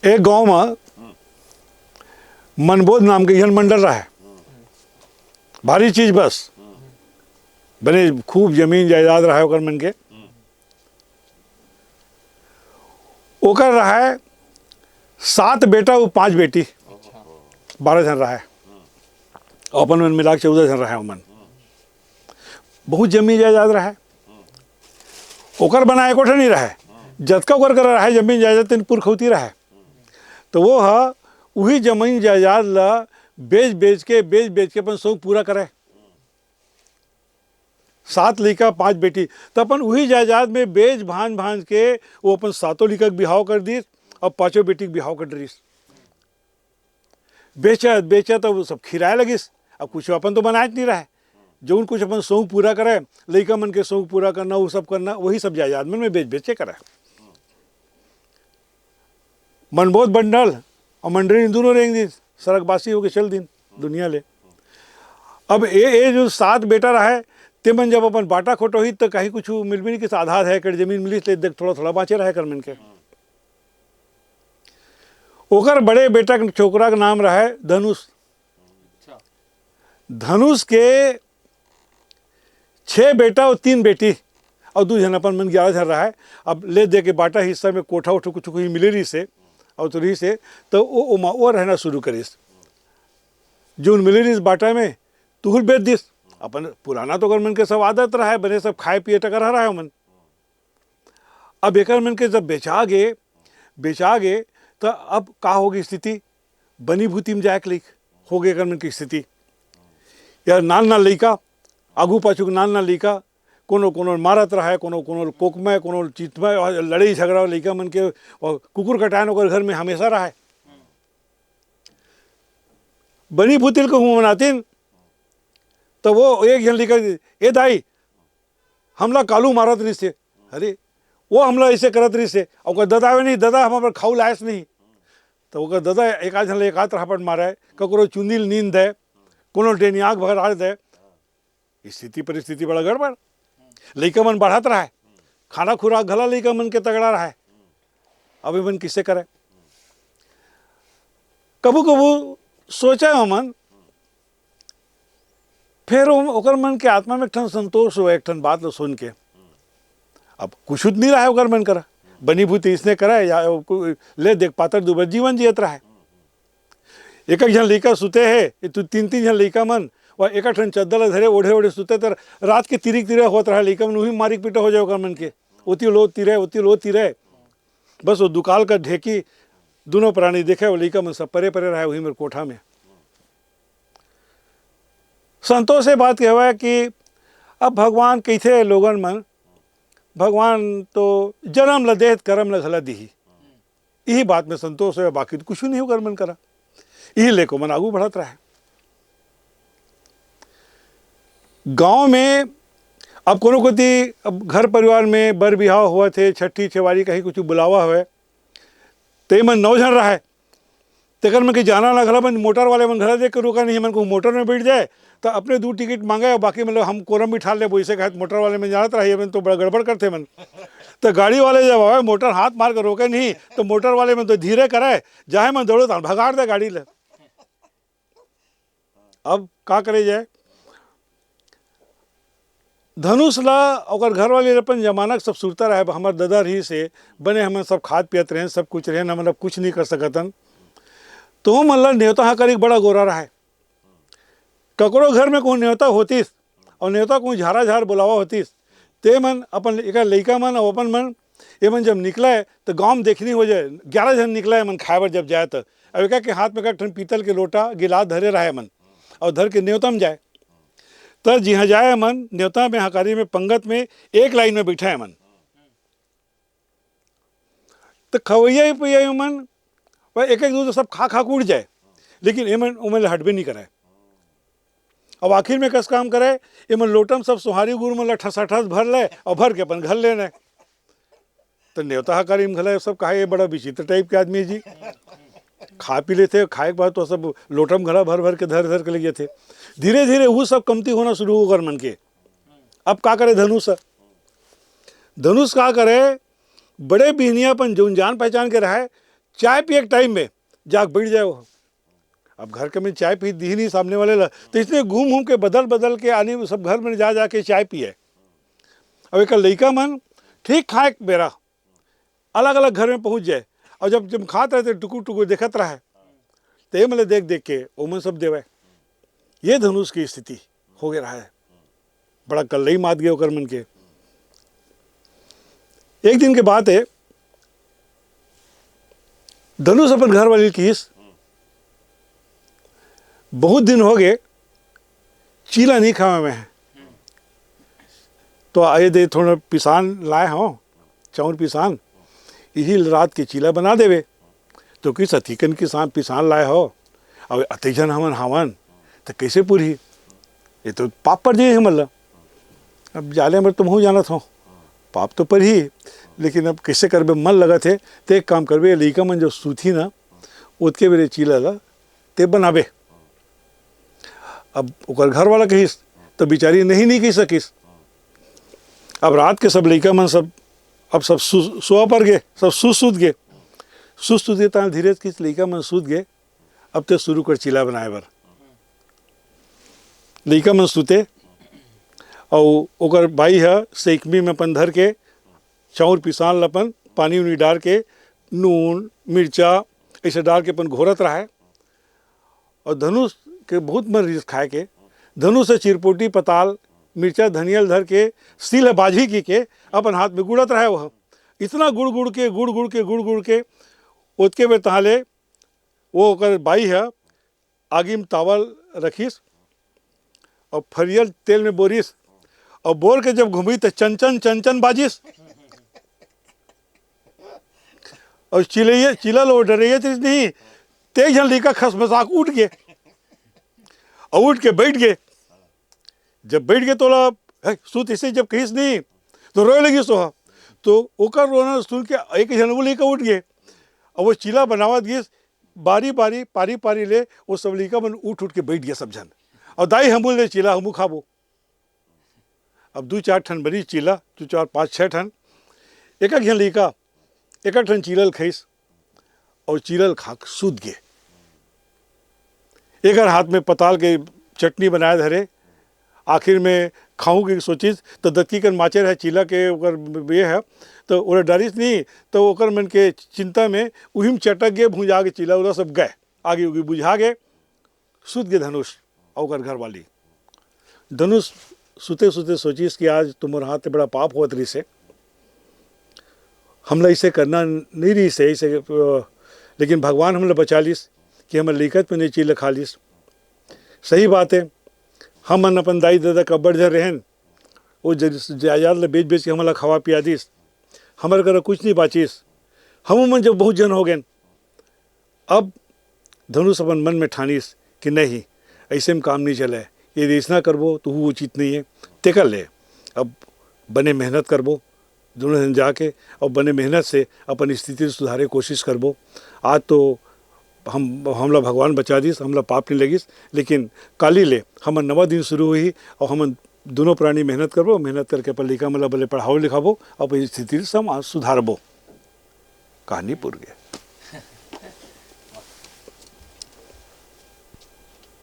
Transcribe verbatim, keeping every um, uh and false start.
एक गांव में मनबोध नाम के एक झन मंडल रहे। भारी चीज बस, बने खूब जमीन जायदाद रहे ओकर मन के। ओकर रहे सात बेटा अउ पांच बेटी, बारह झन रहे। अपन मन मिला के चौदह झन रहे ओमन। बहुत जमीन जायदाद रहे। ओकर बना एको ठन नहीं रहे, जतका ओकर करा रहे जमीन जायदाद, तेन पुरखौती रहे। तो वो ह उही जमीन जायदाद ला बेच बेच के, बेच बेच के अपन शौक पूरा करे। सात लइका, पांच बेटी, तो अपन उही जायदाद में बेच भांज भांज के वो अपन सातों लइका के बिहाव कर दिस अउ पांचों बेटी के बिहाव कर दिस। बेचत बेचत अब सब खिराए लगिस। अब कुछ अपन तो बनाए नहीं रहे, जौन कुछ अपन शौक पूरा करे, लइका मन के शौक पूरा करना, वो सब करना, वही सब जायदाद मन में बेच बेच के करे। मनबोध मंडल अउ मंडली दोनों रेंग दिन, सरगवासी होके चल दिन दुनिया ले। अब ए, ए जो सात बेटा रहे, ते मन जब अपन बांटा खोटोही, तो कहीं कुछ मिलबे नहीं कि आधा आधा एकड़ जमीन मिलिस, ले देख थोड़ा थोड़ा बांचे रहे कर मन के। ओकर बड़े बेटा के छोकरा के नाम रहे धनुष। धनुष के छह बेटा अउ तीन बेटी अउ दू झन अपन मन ग्यारह झन रहे। अब ले दे के बांटा हिस्सा में कोठा उठा कुछ कुछ मिले रहिस हे, अउ तो रहिस हे, तो वो ओमा वो रहना शुरू करिस। जोन मिले रहिस बांटा में, तुहूल बेच दिस। अपन पुराना तो ओकर मन के सब आदत रहे, बने सब खाए पिए टकर रहे ओमन। अब एकर मन के जब बेचा गे, बेचा गे, तो अब का होगे स्थिति? बनी भूती में जाए के लइक होगे एकर मन के स्थिति। यार, नान नान लइका, आगू पाछू के नान नान लइका, कोनो कोनो मारत रहे, कोनो कोनो कोकमय, कोनो चितमय, अउ लड़ाई झगड़ा लइका मन के, अउ कुकुर कटायन ओकर घर में हमेशा रहे। बनी भूती ल कहूँ मनातिन, तो वो एक झन लइका, "ए दाई, हमला कालू मारत रहिस हे।" अरे, वो हमला ऐसे करत रहिस हे। ओकर ददा आवे नहीं, "ददा, हम अपन खाऊ लायस नहीं।" तो ओकर ददा एक आध झन ले एक आध रहपट मारे, ककरो चुंदी ल नींद दे, कोनो डेनियाक भर आड़ दे। स्थिति परिस्थिति बड़ा गड़बड़। लइका मन बढ़त रहे, खाना खुराक घला लइका मन के तगड़ा रहे। अब एमन किसे करे? कभू कभू सोचे हमन, फिर ओ-, ओकर मन के आत्मा में एक ठन संतोष हो, एक ठन बात ल सुन के। अब कुछ नहीं रहा है ओकर मन करा, बनी भूती इसने करा है, या को-, ले देख पातर दुबर जीवन जियत रहा है। एक एक झन लइका सुते हे, ये तू तीन तीन झन लइका मन, वा एक ठन चद्दर ल धरे ओढ़े ओढ़े सुते, तर रात के तिरिक तिरे होत रहा लइका मन, उही मारिक पीटा हो जाए ओकर मन के। ओती लो तिरे, ओती लो तिरे। बस वो दुकाल का ढेकी, दोनों प्राणी देखे, वो लइका मन सब परे परे रहे, वही मेरे कोठा में। संतोष से बात कहवा है कि अब भगवान कहिथे लोगन मन, भगवान तो जन्म ल देत, करम ल घला दिही। यही बात में संतोष है, बाकी तो कुछ नहीं होकर मन करा। यही लेको मन आगू बढ़त रहे। गांव में अब कोनो कोती अब घर परिवार में बर बिहाव हुआ थे, छठी छेवारी कहीं कुछ बुलावा हुआ, ते मन नौ झन रहे, तेकर मन के जाना ना घला, मन मोटर वाले मन घला देख के रोका नहीं, मन को मोटर में बैठ जाए, तो अपने दू टिकट मांगे और बाकी मतलब हम कोरम बिठा ले, वैसे कहे मोटर वाले मन जानत रही, मन तो बड़ा गड़बड़ करते मन। तो गाड़ी वाले जब आवे, मोटर हाथ मार के रोके नहीं, तो मोटर वाले मन तो धीरे करे, जाहे मन दौड़ो तान भगाड़ दे गाड़ी ले। अब का करे जाए? धनुष ला ओकर घर वाले अपन जमाना के सब सुरता रहे, हमर ददा रहिस हे, बने हमन सब खात पियत रहेन, सब कुछ रहेन, हमन अब कुछ नहीं कर सकतन। तो हमन ला नेवता हकारी के बड़ा गोरा रहे। ककरो घर में कहूँ नेवता होतिस, अउ नेवता कहूँ झारा झार बुलावा होतिस, ते मन अपन एकर लइका मन अउ अपन मन, ये मन जब निकले तो गाँव में देखनी हो जाए, ग्यारह झन निकले मन खाए बर जब जाए तो। अब एक के हाथ में एक ठन पीतल के लोटा गिलास धरे रहे मन, अउ धर के नेवता में जाए। त जिहाँ जाए मन, नेवता में हकारी में पंगत में एक लाइन में बैठे मन। त खवैया ही पइया मन, वह एक एक दो दो सब खा खा के उड़ जाए, लेकिन एमन ओमन ले हटबे नहीं करे। अब आखिर में कस काम करे, एमन लोटम सब सोहारी गुड़ मन ला ठसाठस भर ले अउ भर के अपन घर लेने। तो नेवता हकारी में घला सब कहा, "ये बड़ा विचित्र टाइप के आदमी है जी।" खा पी लेथे, खाए के बाद तो सब लोटम घला भर भर के धर धर के ले जाथे। धीरे धीरे वो सब कमती होना शुरू होकर मन के। अब का करे धनुष? धनुष का करे, बड़े बिहनिया अपन जौन जान पहचान के रहे, चाय पिए के टाइम में जाके बैठ जाए वो। अब घर के में चाय पी दी नहीं सामने वाले ला, तो इसने घूम घूम के, बदल बदल के आने, सब घर में जा जा के चाय पिए। अब एक लइका मन ठीक खाए के बेरा अलग अलग घर में पहुंच जाए, और जब जब खात रहे तो टुकुर टुकुर देखत रहे, तो ये मतलब देख देख के ओमन सब देवे। ये धनुष की स्थिति हो गया है। बड़ा कल्लई मात गए ओकर मन के। एक दिन के बात है, धनुष अपन घर वाली किस, बहुत दिन हो गए चीला नहीं खावा मैं, तो आए दे थोड़ा पिसान लाए हो, चाउर पिसान, यही रात के चीला बना देवे। तो किस अतिकन किसान पिसान लाए हो, अब अति झन हमन हावन, तो कैसे पूरी? ये तो पाप पर जाही हमन ला। अब जाले में तुमहू जानत हो, पाप तो पर ही, लेकिन अब कैसे करबे, मन लगत है, ते एक काम करबे, ये लइका मन जो सूती ना, ओतके बेरे चीला ला ते बनाबे। अब ओकर घर वाला कहिस, तो बिचारी नहीं, नहीं कह सकिस। अब रात के सब लइका मन सब, अब सब सु-, सोआ पर गए, सब सुस्त सुत गए। सुस्त सुत गए, तहाँ धीरे से किस लइका मन सुत गए, अब ते शुरू कर चीला बनाए बर। लइका मन सुते, और ओकर बाई ह सेकमी में अपन धर के चाउर पिसान ल अपन पानी उनी डाल के, नून, मिर्चा, ऐसे डाल के अपन घोरत रहे। और धनुष के बहुत मन रिस खाए के, धनुष से चिरपोटी, पताल, मिर्चा, धनिया ल धर के, सील ह बाजी की के अपन हाथ में गुड़त रहे। वह इतना गुड़ गुड़ के, गुड़ गुड़ के, गुड़ गुड़ के, ओतके बेर तहाँ ले वो ओकर बाई ह आगी में तावल रखिस और फरियल तेल में बोरिस, और बोर के जब घूमी तो चन चन चन चन बाजिस। और चिलैया, चीला लो डरैया चीज नहीं, ते झन लइका खसमसा के उठ गए और उठ के बैठ गए। जब बैठ गए तो ओला, "हे, सूत," इसे जब कहिस नहीं, तो रोए लगिस ओहा। तो ओकर रोना सुन के एक झन वो लइका उठ गए, और वो चीला बनावत गिस, बारी बारी, पारी पारी ले वो सब लइका मन उठ उठ के बैठ गए सब झन, और दाई हमू ले चीला हमू खाबो। अब दू चार ठन बनी चीला, दू चार पाँच छः ठन, एक एक झन लइका एक एक ठन चीला ल खाइस, और चीला ल खा के सूत गए। एकर हाथ में पताल के चटनी बनाए धरे, आखिर में खाऊं के सोचिस, तो दतकी कन माचर है, चीला के ओकर ये है, तो ओला डारिस नहीं, तो ओकर मन के चिंता में उही में चटक गए, भुंजा के चीला उला सब गए, आगी उगी बुझा गए, सूत गए धनुष और ओकर घरवाली। धनुष सुते सुते सोचिस कि आज तो मोर हाथ ले बड़ा पाप होत रहिस हे, हमला इसे करना नहीं रहिस हे, इसे, अ, लेकिन भगवान हमला बचा लिस कि हमर लइका त में नहीं चीला खा लिस। सही बात है, हमन अपन दाई ददा के अब्बड़ झन रहेन, वो जद-, जायदाद ल बेच बेच के हमला खवा पिया दिस, हमर करा कुछ नहीं बाचिस, हम मन जब बहुत झन हो गएन। अब धनुष अपन मन में ठानिस कि नहीं, ऐसे में काम नहीं चले, ये रिसना करबो तो वो उचित नहीं है। तेकर ले अब बने मेहनत करबो, दोनों झन जाके, और बने मेहनत से अपन स्थिति सुधारे कोशिश करबो। आज तो हम, हमला भगवान बचा दिस, हमला पाप नहीं लगिस, लेकिन काली ले हमर नवा दिन शुरू होही और हमन दोनों प्राणी मेहनत करबो, मेहनत करके अपन लइका मन ला बने पढ़ाबो लिखाबो, अपन स्थिति समाज सुधारबो। कहानी पूर गे।